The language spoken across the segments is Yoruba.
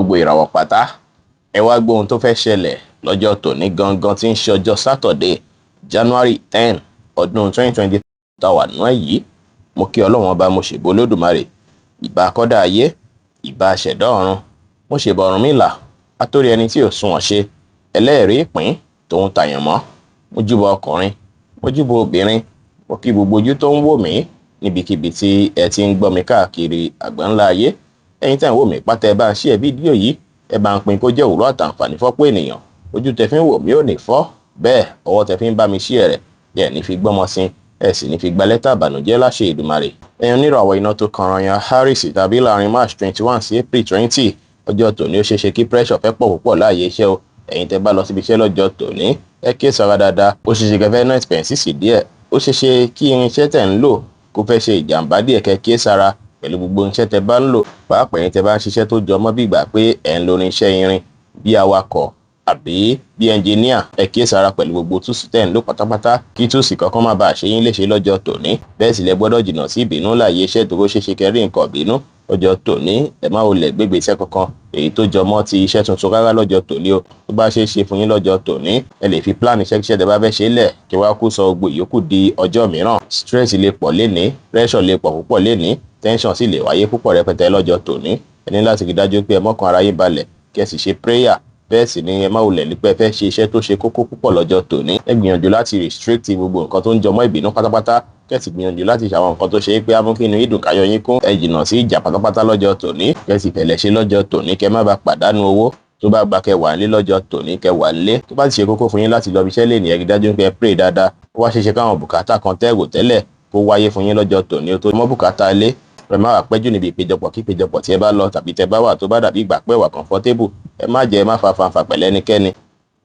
Gbogbo ìràwọ̀ pátá, ẹ wá gbọ́ ohun tó fẹ́ ṣẹlẹ̀ lọ́jọ́ tòní gangan tí ń ṣe ọjọ́ Saturday, January 10, ọdún 2020 tá wà nú ẹ̀ yìí. Mo kí Ọlọ́run Ọba, mo ṣèbò Olódùmarè, ìbà kọ́dà ayé, ìbà ṣẹ̀dá ọ̀run, mo ṣèbà Ọ̀rúnmìlà, atórí ẹni tí ò sunwọ̀n ṣe, ẹlẹ́rìí ìpín tòun tàyàn mọ́. Mo júbọ ọkùnrin, mo júbọ obìnrin, mo kí gbogbo ojú tó ń wò mí níbikíbi tí ẹ ti ń gbọ́ mi káàkiri àgbáńlá ayé. Ẹ̀yin tẹ́ ń wò mí pátá, ẹ bá ń share fídíò yìí, ẹ bá ń pín kó jẹ́ òwúrọ̀ àtàǹfààní fọ́pọ̀ ènìyàn. Ojú tẹ fi ń wò mí ò ní fọ́, bẹ́ẹ̀ ọwọ́ tẹ fi ń bá mi share rẹ̀ yẹ ní fi gbọ́mọ sí, ẹ sì ní fi gba lẹ́tà ìbànújẹ́ láṣẹ Èdùmàrè. Ẹ̀yin oníràwọ̀ iná tó kanran yan Aries tàbí láàrin March 21 sí April 20, ọjọ́ tòní, ó ṣeéṣe kí pressure fẹ́ pọ̀ púpọ̀ láàyè iṣẹ́ o. Ẹ̀yin tẹ́ bá lọ síbi iṣẹ́ lọ́jọ́ tòní, ẹ kí sára dáadáa. Ó ṣeéṣe kẹfẹ́ náà expenses díẹ̀, ó ṣeéṣe kí irinṣẹ́ tẹ̀ ń lò kó fẹ́ ṣe ìjàmbá díẹ̀. Kẹ́ kí sára pẹ̀lú gbogbo irinṣẹ́ tẹ́ bá ń lò, pàápàá ẹ̀yin tẹ́ bá ń ṣiṣẹ́ tó jọ mọ́ bí ìgbà pé ẹ̀ ń lo irinṣẹ́ irin, bí awakọ̀ àbí bí ẹnjìníà. Ẹ kí sára pẹ̀lú gbogbo tools tẹ́ ń lò pátápátá, kí tools kankan má bàa ṣe yín léṣe lọ́jọ́ tòní. Bẹ́ẹ̀ sì lẹ gbọ́dọ̀ jìnnà sí ìbínú láàyè iṣẹ́ tó ṣeéṣe kẹrí nǹkan ìbínú lọ́jọ́ tòní. Ẹ má wulẹ̀ gbégbé iṣẹ́ kankan èyí tó jọ mọ́ ti iṣẹ́ tuntun rárá lọ́jọ́ tòní o. Tó bá ṣeé ṣe fún yín lọ́jọ́ tòní, ẹ lè fi plan iṣẹ́ kíṣẹ́ tẹ́ bá fẹ́ ṣe lẹ̀, kí wá kú sọ gbogbo ìyókù di ọjọ́ mìíràn. Stress lè pọ̀ lénìí, pressure lè pọ̀ púpọ̀ lénìí, tension sì lè wáyé púpọ̀ rẹpẹtẹ lọ́jọ́ tòní. Ẹ ní láti rí dájú pé ẹ mọ́kàn ara yín balẹ̀, kí ẹ sì ṣe prayer. Bẹ́ẹ̀ sì ni ẹ má wulẹ̀ nípa ẹ fẹ́ ṣe iṣẹ́ tó ṣe kókó púpọ̀ lọ́jọ́ tòní. Ẹ gbìyànjú láti restrict gbogbo nǹkan tó ń jọmọ́ ìbínú pátápátá, kẹ́sì gbìyànjú láti ṣàwọn nǹkan tó ṣe é pé á mú kí inú yín dùn, káyọ̀ yín kún. Ẹ jìnnà sí ìjà pátápátá lọ́jọ́ tòní, kẹ́sì fẹ̀lẹ̀ ṣe lọ́jọ́ tòní, kẹ́ má bàa pàdánù owó. Tó bá gba kẹ́ wà nílé lọ́jọ́ tòní, kẹ́ wà nílé. Tó bá ti ṣe kókó fún yín láti lọ ibiṣẹ́ lè ní, ẹ rí dájú pé ẹ pray dáadáa. Ó wá ṣeéṣe káwọn bùkátà kan tẹ́rò tẹ́lẹ̀ kó wáyé fún yín lọ́jọ́ tòní, ó tó mọ́ bùkátà ilé. Ẹ má wà pẹ́jù níbi ìpéjọpọ̀ kí ìpéjọpọ̀ tí ẹ bá lọ tàbí tẹ bá wà tó bá dàbí ìgbà pẹ́ wà comfortable. Ẹ má jẹ́ ẹ má fa fanfà pẹ̀lẹ́ ẹnikẹ́ni.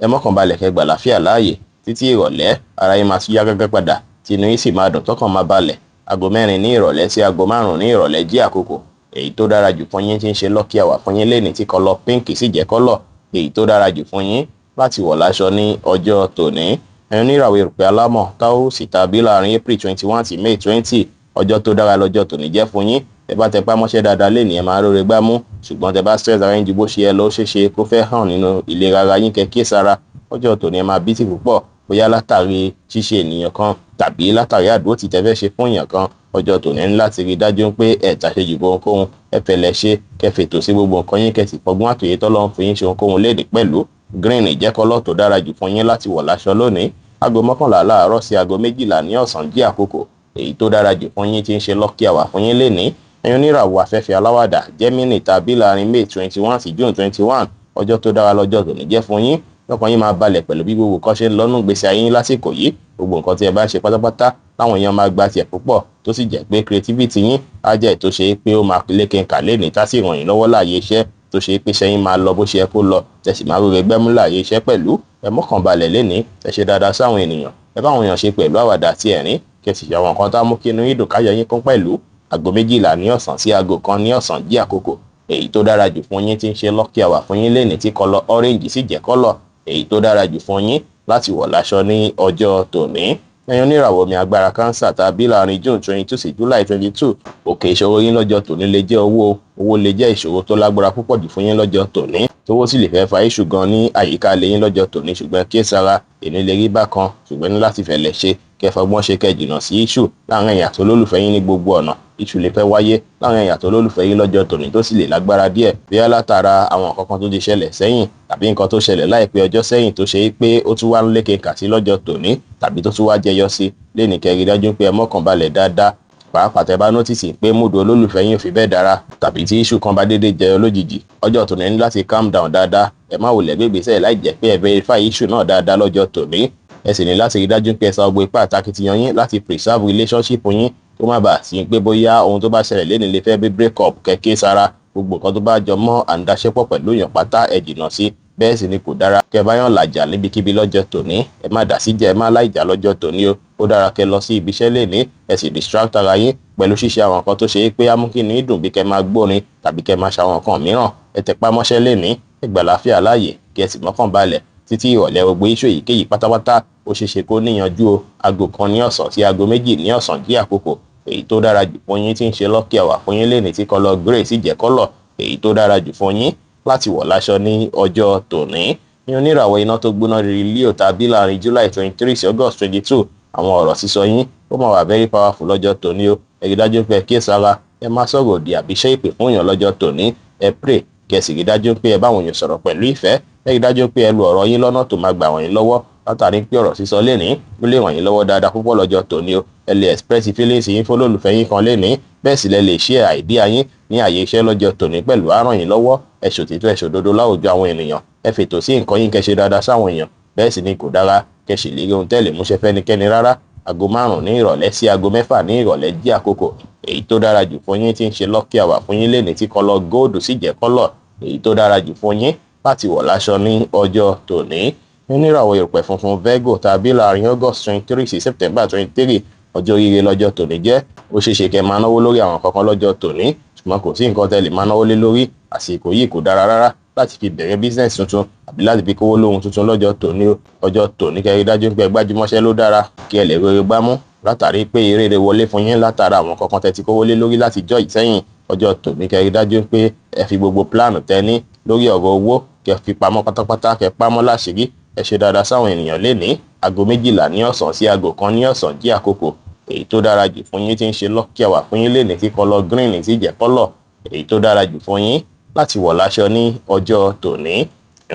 Ẹ mọ́kàn balẹ̀, kẹ́ gbà láfíà láàyè títí ìrọ̀lẹ́. Ara yín máa tún yá gágá padà, tí inú yín sì máa dùn, tọkàn máa balẹ̀. Aago 4 ní ìrọ̀lẹ́ sí aago 5 ní ìrọ̀lẹ́ jí àkókò èyí tó dára jù fún yín tí ń ṣe lucky hour fún yín lénìí, tí colour pink sì jẹ́ colour èyí tó dára jù fún yín láti wọ̀ láṣọ ní ọjọ́ tòní. Ẹ̀yin oníràwọ̀ erùpẹ̀ alámọ̀ Taurus tàbí láàrin April 21 sí May 20, ọjọ́ tó dára lọ́jọ́ tòní jẹ́ fún yín. Ẹ bá tẹpá mọ́ṣẹ́ dáadáa lénìí, ẹ máa róore gbá mú, ṣùgbọ́n tẹ bá stress ara yín ju bó ṣe yẹ lọ, ó ṣeéṣe kó fẹ́ hàn nínú ìlera ara yín. Kẹ́ kíyèsára. Ọjọ́ tòní, ẹ máa busy púpọ̀, bóyá látàrí ṣíṣe ènìyàn kan tàbí látàrí àdúró tí tẹ fẹ́ ṣe fún èèyàn kan. Ọjọ́ tòní, ní láti rí i dájú pé ẹ tàṣejù bó ohunkóhun. Ẹ fẹ̀lẹ̀ ṣe, kẹ́ fètò sí gbogbo nǹkan yín, kẹ́ sì fọgbọ́n àtòyè tọ́lọ́run fún yín ṣe ohunkóhun léde. Pẹ̀lú green jẹ́ colour tó dára jù fún yín láti wọ̀ láṣọ lónìí. Aago 11 láàárọ̀ sí aago 12 ní ọ̀sán jí àkókò èyí tó dára jù fún yín tí ń ṣe lucky hour fún yín lénìí. Ẹ̀yin oníràwọ̀ afẹ́fẹ́ aláwàdà Gemini tàbí láàrin May 21 sí June 21, ọjọ́ tó dára lọ́jọ́ tòní jẹ́ fún yín. Lọ́kàn yín máa balẹ̀ pẹ̀lú bí gbogbo nǹkan ṣe ń lọ́nù gbèsè ayé yín lásìkò yìí. Gbogbo nǹkan tí ẹ bá ń ṣe pátápátá láwọn èèyàn máa gba tiẹ̀ púpọ̀, tó sì jẹ́ pé creativity yín á jẹ́ tó ṣe é pé ó máa lékenkà lénìí, tá sì ràn yín lọ́wọ́ láàyè iṣẹ́, tó ṣe é pé iṣẹ́ yín máa lọ bó ṣe yẹ kó lọ, tẹ̀sí máa rere gbẹ́mú láàyè iṣẹ́ pẹ̀lú. Ẹ mọ́kàn balẹ̀ lénìí, ẹ ṣe dáadáa sáwọn ènìyàn, ẹ bá àwọn èèyàn ṣe pẹ̀lú àwàdà àti ẹ̀rín, kẹ́ sì ṣe àwọn nǹkan tá mú kí inú yín dùn, káyọ̀ yín kún pẹ̀lú. Aago 12 ní ọ̀sán sí aago 1 ní ọ̀sán jí àkókò èyí tó dára jù fún yín tí ń ṣe lucky hour fún yín lénìí, tí colour orange sì jẹ́ colour èyí tó dára jù fún yín láti wọ̀ láṣọ ní ọjọ́ tòní. Ẹ̀yin oníràwọ̀ omi agbára Cancer tàbí láàrin June 22 sí July 22, òkè ìṣòro yín lọ́jọ́ tòní lè jẹ́ owó. Owó lè jẹ́ ìṣòro tó lágbára púpọ̀ jù fún yín lọ́jọ́ tòní, tówó sì lè fẹ́ fa issue gan ní àyíká ilé yín lọ́jọ́ tòní. Ṣùgbọ́n kí sára, èní lè rí bákan, ṣùgbọ́n ní láti fẹ̀lẹ̀ ṣe, kẹfọgbọ́n ṣe, kẹ́ jìnnà sí issue láàrin ẹ̀yin àti olólùfẹ́ yín ní gbogbo ọ̀nà. Issue lè fẹ́ wáyé láàrin ẹ̀yin àti olólùfẹ́ yín lọ́jọ́ tòní, tó sì lè lágbára díẹ̀, bóyá látara àwọn nǹkan kan tó ti ṣẹlẹ̀ sẹ́yìn tàbí nǹkan tó ṣẹlẹ̀ láìpẹ́ ọjọ́ sẹ́yìn tó ṣe é pé ó tún wá ń lékè kà sí lọ́jọ́ tòní tàbí tó tún wá jẹyọ sí lẹ́nìí. Kẹ́ rí dájú pé ẹ mọ́kàn balẹ̀ dáadáa, pàápàá tẹ́ bá notice pé mood olólùfẹ́ yín ò fi bẹ́ẹ̀ dára tàbí tí issue kan bá dédé jẹyọ lójijì. Ọjọ́ tòní, ní láti calm down dáadáa. Ẹ má wulẹ̀ gbé ìgbésẹ̀ láì jẹ́ pé ẹ verify issue náà dáadáa lọ́jọ́ tòní. Ẹ sì ní láti rí dájú pé ẹ sa gbogbo ipá àtakitiyan yín láti preserve relationship yín, kó má bàa sí pé bóyá ohun tó bá ṣẹlẹ̀ lẹ́nu lè fẹ́ bí break up. Kẹ́kẹ́ sára, gbogbo nǹkan tó bá jọ mọ́ àǹdaṣẹ́pọ̀ pẹ̀lú èèyàn pátá, ẹ jìnnà sí. Bẹ́ẹ̀ sì ni kò dára kẹ́ bá yàn làjà níbikíbi lọ́jọ́ tòní. Ẹ má dá sí jẹ́, ẹ má láìjà lọ́jọ́ tòní o. Ó dára kẹ́ lọ sí ibiṣẹ́ lẹ́ní, ẹ sì distract ara yín pẹ̀lú ṣíṣe àwọn nǹkan tó ṣe é pé á mú kí inú yín dùn, bí kẹ́ máa gbórin tàbí kẹ́ máa ṣàwọn nǹkan mìíràn. Ẹ tẹpá mọ́ṣẹ́ lẹ́ní, ẹ gbà láfíà láàyè, kí ẹ sì mọ́kàn balẹ̀ títí ìrọ̀lẹ́. Gbogbo issue èyíkéyìí pátápátá, ó ṣeé ṣe kó níyanjú o. Aago 1 ní ọ̀sán sí aago 2 ní ọ̀sán jí àkókò èyí tó dára jù fún yín tí ń ṣe lucky hour fún yín lénìí, tí colour grey sì jẹ́ colour èyí tó dára jù fún yín. láti wọ̀ láṣọ ní ọjọ́ tòní. Ní oníràwọ̀ iná tó gbóná riri Leo tàbí láàrin July 23 sí August 22, àwọn ọ̀rọ̀ sísọ yín ó máa wà very powerful lọ́jọ́ tòní o. Ẹ rí dájú pé ẹ kíyèsára, ẹ má sọ̀rọ̀ òdì àbí ṣẹ́ ìpè fún èèyàn lọ́jọ́ tòní. Ẹ pray, kẹ́ sì rí dájú pé ẹ bá àwọn èèyàn sọ̀rọ̀ pẹ̀lú ìfẹ́. Ẹ rí dájú pé ẹ lu ọ̀rọ̀ yín lọ́nà tó máa gbà wọ̀nyí lọ́wọ́, látàrí pé ọ̀rọ̀ sísọ lénìí ó lè ràn yín lọ́wọ́ dáadáa púpọ̀ lọ́jọ́ tòní o. Ẹ lè express feelings yín fọlọ́lùfẹ́ yín kan lénìí, bẹ́ẹ̀ sì lẹ lè share idea yín ní àyè iṣẹ́ lọ́jọ́ tòní pẹ̀lú, á ràn yín lọ́wọ́. Ẹ ṣòtítọ́, ẹ ṣòdodo láwùjọ àwọn ènìyàn. Ẹ fètò sí nǹkan yín, kẹ́ ṣe dáadáa sáwọn èèyàn. Bẹ́ẹ̀ sì ni kò dára kẹ́ ṣèlérí ohun tẹ́lẹ̀ múṣẹ fẹ́nikẹ́ni rárá. Aago 5 ní ìrọ̀lẹ́ sí aago 6 ní ìrọ̀lẹ́ jẹ́ àkókò èyí tó dára jù fún yín tí ń ṣe lucky hour fún yín lénìí, tí colour gold sì jẹ́ colour èyí tó dára jù fún yín láti wọ̀ láṣọ ní ọjọ́ tòní. Oníràwọ̀ ìrùpẹ̀ funfun Virgo tàbí láàrin August 23 sí September 23, ọjọ́ oríire lọ́jọ́ tòní jẹ́. Ó ṣeé ṣe kẹ́ máa náwó lórí àwọn kankan lọ́jọ́ tòní, ṣùgbọ́n kò sí nǹkan tẹ́ lè máa náwó lé lórí. Àsìkò yìí kò dára rárá láti fi bẹ̀rẹ̀ business tuntun àbí láti fi kówó lóhun tuntun lọ́jọ́ tòní. Ọjọ́ tòní, kẹ́ rí dájú pé gbájúmọ́ṣẹ́ ló dára kí ẹ lè rere gbámú, látàrí pé eré rere wọlé fún yín látara àwọn kankan tẹ́ ti kówó lé lórí láti jọ́ ìsẹ́yìn. Ọjọ́ tòní, kẹ́ rí dájú pé ẹ fi gbogbo plan tẹ́ ní lórí ọ̀rọ̀ owó, kẹ́ fi pamọ́ pátápátá, kẹ́ pamọ́ láṣìírí. Ẹ ṣe dáadáa sáwọn ènìyàn lénìí. Aago 12 ní ọ̀sán sí aago 1 ní ọ̀sán jẹ́ àkókò èyí tó dára jù fún yín tí ń ṣe lucky hour fún yín lénìí, tí colour green sì jẹ́ colour èyí tó dára jù fún yín láti wọ̀ láṣọ ní ọjọ́ tòní.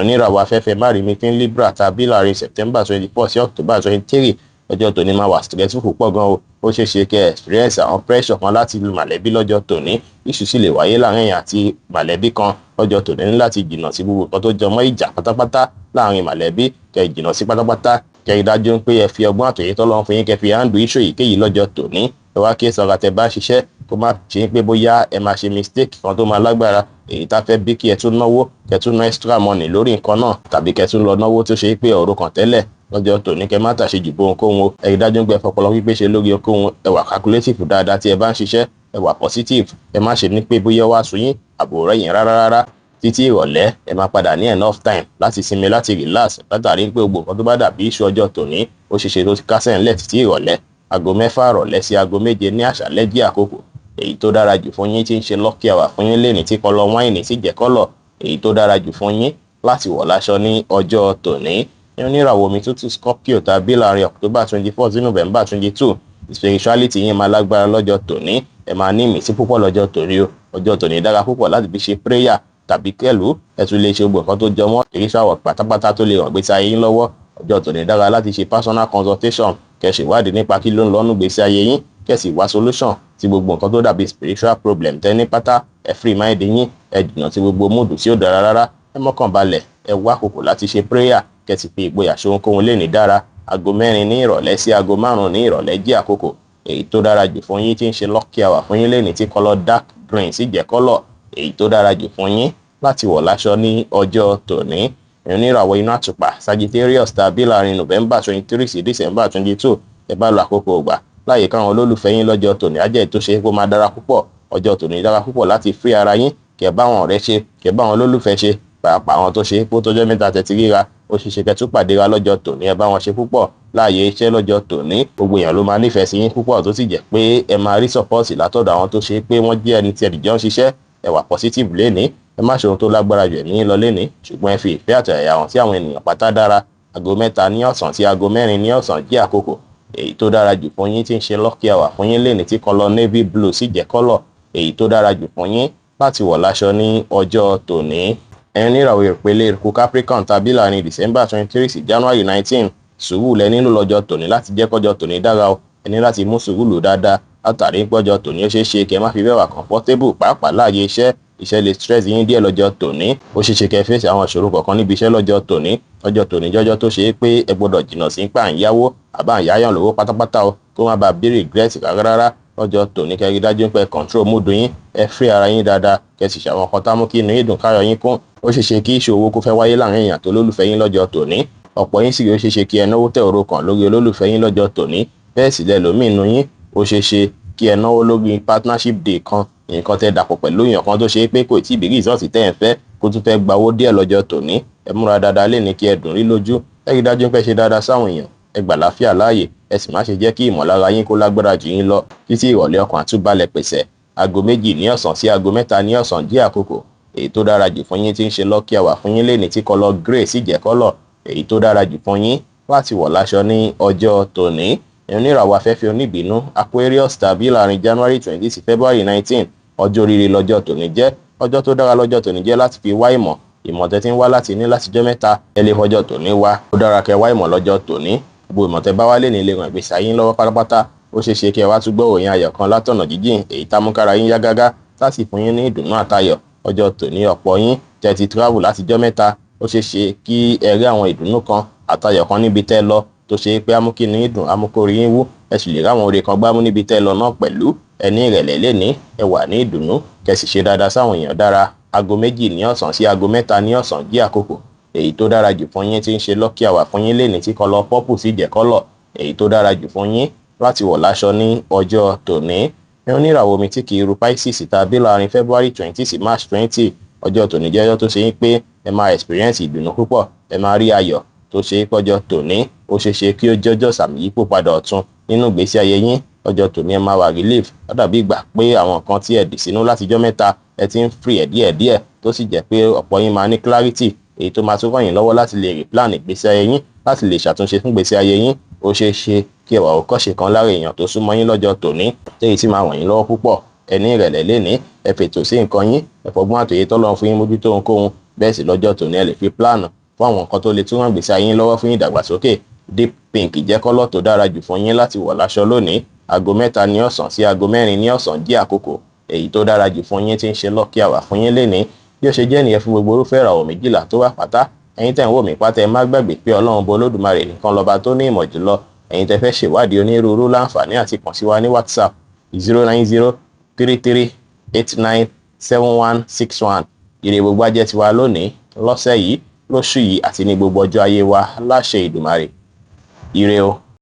Oníràwọ̀ afẹ́fẹ́ márìmífín Libra tàbí láàrin September 24 sí October 23, ọjọ́ tòní máa wà stressful púpọ̀ gan o. Ó ṣeé ṣe kẹ́ experience àwọn pressure kan láti lu màlẹ́bí lọ́jọ́ tòní. Issue sì lè wáyé láàrin èèyàn àti màlẹ́bí kan lọ́jọ́ tòní. Ní láti jìnnà sí gbogbo nǹkan tó jọmọ́ ìjà pátápátá láàrin màlẹ́bí, kẹ́ jìnnà sí pátápátá. Kẹ́ rí dájú pé ẹ fi ọgbọ́n àtòyé tọ́lọ́run fún yín, kẹ́ fi handle issue èyíkéyìí lọ́jọ́ tòní. Ẹ wá kí sọ̀rọ̀ tẹ́ bá ṣiṣẹ́, kó má ṣe pé bóyá ẹ máa ṣe mistake kan tó máa lágbára, èyí tá fẹ́ bí kí ẹ tún náwó, kẹ́ tún ná extra money lórí nǹkan náà, tàbí kẹ́ tún lọ náwó tó ṣe pé ọ̀rọ̀ kan tẹ́lẹ̀ lọ́jọ́ tòní. Kẹ́ má tàṣe jù bóhunkóhun o. Ẹ rí dájú pé ẹ fọpọlọ pípé ṣe lórí ohunkóhun. Ẹ wà calculative dáadáa tí ẹ bá ń ṣiṣẹ́. Ẹ wà positive. Ẹ má ṣe ní pé bóyá wá sun yín àbò rẹ̀ yín rárá rárá. Títí ìrọ̀lẹ́, ẹ máa padà ní enough time láti sinmi, láti relax, látàrí pé gbogbo nǹkan tó bá dàbí iṣu ọjọ́ tòní, ó ṣe ṣe tó ti kásẹ̀ ńlẹ̀ títí ìrọ̀lẹ́. Aago 6 ìrọ̀lẹ́ sí aago 7 ní àṣálẹ́ jẹ́ àkókò èyí tó dára jù fún yín tí ń ṣe lucky hour fún yín lénìí, tí colour wine sì jẹ́ colour èyí tó dára jù fún yín láti wọ̀ láṣọ ní ọjọ́ tòní. Oníràwọ̀ omi tútù Scorpio tàbí láàrin October 24 sí November 22, spirituality yín máa lágbára lọ́jọ́ tòní. Ẹ máa ní ìmísí púpọ̀ lọ́jọ́ tòní o. Ọjọ́ tòní dára púpọ̀ láti fi ṣe prayer, tàbí kẹlú ẹ tún lè ṣe gbogbo nǹkan tó jọ mọ́ spiritual work pátápátá tó lè ràn gbèsè ayé yín lọ́wọ́. Ọjọ́ tòní dára láti ṣe personal consultation, kẹ́ ṣèwádìí nípa kí ló ń lọ́nù gbèsè ayé yín, kẹ́ sì wá solution sí gbogbo nǹkan tó dàbí spiritual problem tẹ́ ní pátá. Ẹ free mind yín, ẹ jìnnà sí gbogbo mood tí ó dára rárá. Ẹ mọ́kàn balẹ̀, ẹ wá àkókò láti ṣe prayer, kẹ́ sì fi ìgboyà ṣe ohunkóhun lè ní dára. Aago 4 ní ìrọ̀lẹ́ sí aago 5 ní ìrọ̀lẹ́ jẹ́ àkókò èyí tó dára jù fún yín tí ń ṣe lucky hour fún yín lénìí, tí colour dark green sì jẹ́ colour èyí tó dára jù fún yín láti wọ̀ láṣọ ní ọjọ́ tòní. Oníràwọ̀ iná àtùpà Sagittarius tàbí láàrin November 23 sí December 22, ẹ bá lo àkókò ògbà láyè káwọn olólùfẹ́ yín lọ́jọ́ tòní ajẹ́ tó ṣe kó máa dára púpọ̀. Ọjọ́ tòní dára púpọ̀ láti free ara yín, kẹ́ bá àwọn ọ̀rẹ́ ṣe, kẹ́ bá àwọn olólùfẹ́ ṣe, pàápàá àwọn tó ṣe kó tọ́jọ́ mẹ́ta tẹ̀tí ríra. Ó ṣe ṣe kẹ́ tún pàdé ra lọ́jọ́ tòní. Ẹ bá wọn ṣe púpọ̀ láàyè iṣẹ́ lọ́jọ́ tòní. Gbogbo èèyàn ló máa nífẹ̀ẹ́ sí yín púpọ̀, tó sì jẹ́ pé ẹ máa rí support látọ̀dọ̀ àwọn tó ṣe pé wọ́n jẹ́ ẹni tí ẹ dìjọ́ ń ṣiṣẹ́. Ẹ wà positive lénìí. Ẹ má ṣe ohun tó lágbára jù ẹ̀mí lọ lénìí, ṣùgbọ́n ẹ fi ìfẹ́ àtọ̀yàyà hàn sí àwọn ènìyàn pátá dára. Aago 3 ní ọ̀sán sí aago 4 ní ọ̀sán jẹ́ àkókò èyí tó dára jù fún yín tí ń ṣe lucky hour fún yín lénìí, tí colour navy blue sì jẹ́ colour èyí tó dára jù fún yín láti wọ̀ láṣọ ní ọjọ́ tòní. Ẹ̀yin níràwọ̀ ìpele eruku Capricorn tàbí láàrin December 23 sí January 19, sùúrù lẹ nílò lọ́jọ́ tòní láti jẹ́ kọ́jọ́ tòní dára o. Ẹ ní láti mú sùúrù lò dáadáa, látàrí pọ́jọ́ tòní, ó ṣeé ṣe kẹ́ má fi bẹ́ẹ̀ wà comfortable, pàápàá láàyè iṣẹ́. Iṣẹ́ lè stress yín díẹ̀ lọ́jọ́ tòní. Ó ṣeé ṣe kẹ́ face àwọn ìṣòro kọ̀ọ̀kan níbi iṣẹ́ lọ́jọ́ tòní. Ọjọ́ tòní jọjọ́ tó ṣe é pé ẹ gbọ́dọ̀ jìnnà sí pà ń yáwó àbá ń yáyàn lówó pátápátá o, kó má bàa bí regret rárá rárá. Lọ́jọ́ tòní, kẹ́ rí dájú pé control mood yín, ẹ free ara yín dáadáa, kẹ́ sì ṣàwọn nǹkan tá mú kí inú yín dùn, káyọ̀ yín kún. Ó ṣeé ṣe kí ìṣòwò kó fẹ́ wáyé láàrin èèyàn tó lólùfẹ́ yín lọ́jọ́ tòní. Ọ̀pọ̀ yín sì rí, ó ṣeé ṣe kí ẹ náwó tẹ̀ òro kan lórí olólùfẹ́ yín lọ́jọ́ tòní. Bẹ́ẹ̀ sì lẹ́lòmíì nínú yín, ó ṣeé ṣe kí ẹ náwó lórí partnership day kan, nǹkan tẹ́ dàpọ̀ pẹ̀lú èèyàn kan tó ṣe é pé kò tí ì bí result tẹ́ ẹ̀ ń fẹ́, kó tún fẹ́ gba owó díẹ̀ lọ́jọ́ tòní. Ẹ múra dáadáa lé ní kí ẹ dùn rí lójú. Ẹ rí dájú pé ṣe dáadáa sáwọn èèyàn, ẹ gbà láfíà láàyè, ẹ sì má ṣe jẹ́ kí ìmọ̀lára yín kó lágbára jù yín lọ. Títí ìrọ̀lẹ́, ọkàn àtúbalẹ̀ pèsè. Aago 2 ní ọ̀sán sí aago 3 ní ọ̀sán jẹ́ àkókò Èyí tó dára jù fún yín tí ń ṣe lucky hour fún yín lénìí, tí color grey sì jẹ́ color èyí tó dára jù fún yín láti wọ̀ láṣọ ní ọjọ́ tòní. Oníràwọ̀ afẹ́fẹ́ oníbínú Aquarius tàbí láàrin January 20 sí February 19, ọjọ́ oríire lọ́jọ́ tòní jẹ́. Ọjọ́ tó dára lọ́jọ́ tòní jẹ́ láti fi wá ìmọ̀. Ìmọ̀ tẹ́ ti ń wá láti ní látijọ́ mẹ́ta, ẹ lè fọjọ́ tòní wá. Ó dára kẹ́ wá ìmọ̀ lọ́jọ́ tòní. Gbogbo ìmọ̀ tẹ́ bá wá lè ní lè ràn ìgbésí ayé yín lọ́wọ́ pátápátá. Ó ṣeé ṣe kí ẹ wá tún gbọ́ òyìn ayọ̀ kan látọ̀nà jíjìn, èyí tá mú kára yín yá gágá, láti fún yín ní ìdùnnú àtayọ̀. Ọjọ́ tòní, ọ̀pọ̀ yín tẹ́ ti travel látijọ́ mẹ́ta, ó ṣeé ṣe kí ẹ rí àwọn ìdùnnú kan àtayọ̀ kan níbi tẹ́ lọ, tó ṣe pé amúkí ní ìdùn, amúkórí yín wú. Ẹ sì lè ráwọn oore kan gbámú níbi tẹ́ lọ náà pẹ̀lú. Ẹ ní ìrẹ̀lẹ̀ lénìí, ẹ wà ní ìdùnnú, kẹ́ sì ṣe dáadáa sáwọn èèyàn dára. Aago 2 ní ọ̀sán sí aago 3 ní ọ̀sán jí àkókò èyí tó dára jù fún yín tí ń ṣe lucky hour fún yín lénìí, tí color purple sì jẹ́ color èyí tó dára jù fún yín láti wọ̀ láṣọ ní ọjọ́ tòní. Oníràwọ̀ omi tí kì í ru Pisces tàbí láàrin February 20 sí March 20, ọjọ́ tòní jẹ́ ọjọ́ tó ṣe yín pé ẹ máa experience ìdùnnú púpọ̀, ẹ máa rí ayọ̀, tó ṣe é pọ́jọ́ tòní ó ṣeé ṣe kí ó jọjọ́ sàmì yípo padà ọ̀tun nínú ìgbésí ayé yín. Ọjọ́ tòní, ẹ máa wà relief. Ó dàbí ìgbà pé àwọn nǹkan tí ẹ dì sínú látijọ́ mẹ́ta, ẹ ti ń free ẹ̀ díẹ̀díẹ̀, tó sì jẹ́ pé ọ̀pọ̀ yín máa ní clarity, èyí tó máa tún ràn yín lọ́wọ́ láti lè replan ìgbésí ayé yín, láti lè ṣàtúnṣe fún ìgbésí ayé yín. Ó ṣeé ṣe kí ẹ wà òkọ́ṣe kan lára èèyàn tó súnmọ́ yín lọ́jọ́ tòní, téyí tí máa ràn yín lọ́wọ́ púpọ̀. Ẹ ní ìrẹ̀lẹ̀ lénìí, ẹ fètò sí nǹkan yín, ẹ fọgbọ́n àtòyé tọ́lọ́run fún yín mójútó ohunkóhun. Bẹ́ẹ̀ sì lọ́jọ́ tòní, ẹ lè fi plan fún àwọn nǹkan tó lè tún ràn ìgbésí ayé yín lọ́wọ́ fún ìdàgbàsókè. Deep pink jẹ́ color tó dára jù fún yín láti wọ̀ láṣọ lónìí. Aago 3 ní ọ̀sán sí aago 4 ní ọ̀sán jí àkókò èyí tó dára jù fún yín tí ń ṣe lucky hour fún yín lénìí. Bí ó ṣe jẹ́ nìyẹn fún gbogbo irúfẹ́ ìràwọ̀ 12 tó wà pátá. Ẹ̀yin tẹ́ ń wò mí pátá, ẹ má gbàgbé pé Ọlọ́run bọ Olódùmarè nìkan lọ́ba tó ní ìmọ̀ jùlọ. Ẹ̀yin tẹ́ fẹ́ ṣèwádìí onírúurú, láǹfààní àti kàn sí wa ní WhatsApp, 09033897161. Ire gbogbo á jẹ́ tiwa lónìí, lọ́sẹ̀ yìí, lóṣù yìí àti ní gbogbo ọjọ́ ayé wa láṣẹ Ìdùmarè. Ire o.